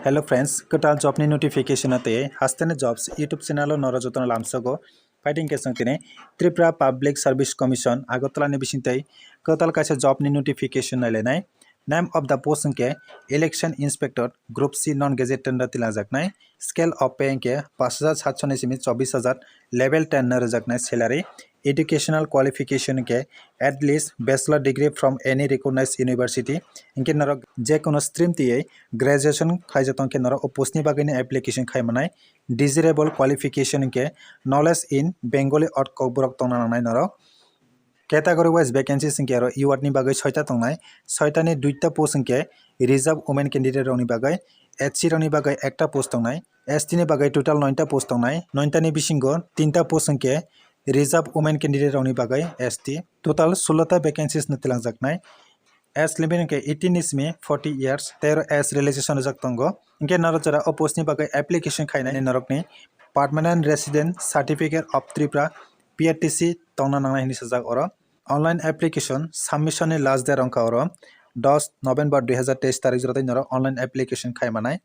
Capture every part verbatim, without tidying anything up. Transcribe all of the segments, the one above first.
Hello friends, kwtal job ni notification o tei Hasteni Jobs YouTube channel o norok jotono lamsogo. Phaidi hwnkhe chwng tini Tripura Public Service Commission Agartala ni bisingtwi kwtal kaisa job ni notification nailainai. Name of the post hwnkhe Election Inspector, Group C, non gazette tender tilangjaknai. Scale of pay hwnkhe pash hajar satso ni simi chobbish hajar, level ten no rwjaknai salary. Educational qualification hwnkhe at least bachelor degree from any recognized university. Hwnkhe norok je kono stream twiwi graduation khlaijak tongkhe norok o post ni bagwi no application khai manai. Desirable qualification hwnkhe knowledge in Bengali or Kokborok tongna nangnai norok. Category wise vacancies hwnkhe aro E ward ni bagwi soita tongnai, soita ni duita post hwnkhe reserve women candidate rokni bagwi, S C rokni bagwi ekta post tongnai, S T ni bagwi total noita post tongnai, noita ni bisingo tinta post hwnkhe reserve women candidate rokni bagwi S T. Total sullo ta vacancies no tilangjaknai. Age limit hwnkhe eighteen ni simi forty years, tei aro age relaxation rijak tongo. Hwnkhe norok jora o post ni bagwi application khainani norokni Permanent Resident Certificate of Tripura, P R T C, tongna nangnai hinwi swijak oro. Online application submission ni last date wngkha oro dos November dui hazar teis tarik jora tei norok online application khai manai.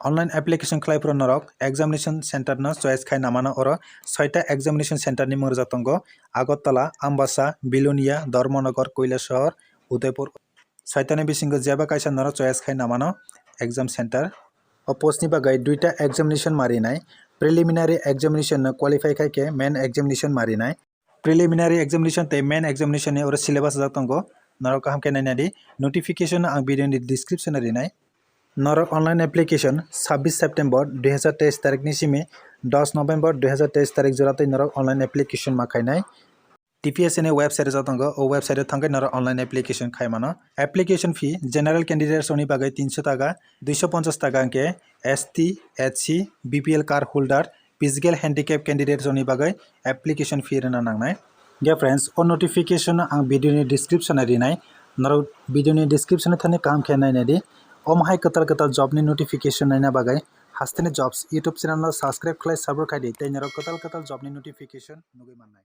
Online application khlai phuru norok examination center no choice khai namano oro soita examination center ni mung rijak tongo, Agartala, Ambasa, Bilonia, Dharmanagar, Kailasahar, Udaipur. Soita ni bisingo jeba kaisa norok choice khai namano exam center. O post ni bagwi duita examination marinai, preliminary examination no qualify khai khe main examination marinai. Preliminary examination tei main examination ni oro syllabus rijak tongo, norok kaham khe naina di. Notification ang video ni description o rinai. Norok online application sabbish September dui hazar teis tarik ni simi dos November dui hazar teis tarik jora tei norok online application ma khainai. T P S ni website rijak tongo, o website o thangwi norok online application khai mano. Application fee general candidates rokni bagwi tinso taka, duiso ponchas taka hwnkhe S T, S C, B P L card holder, physical handicap candidate rokni bagwi application fee rwna nangnai. Hwnkhe friends, o notification ang video ni description o rinai, norok video ni description o thani kaham khe naina di. Omo hai kwtal kwtal job ni notification naina bagwi Hasteni Jobs YouTube channel no subscribe khlai, support khai di, tei norok kwtal kwtal job ni notification nugwi mannai.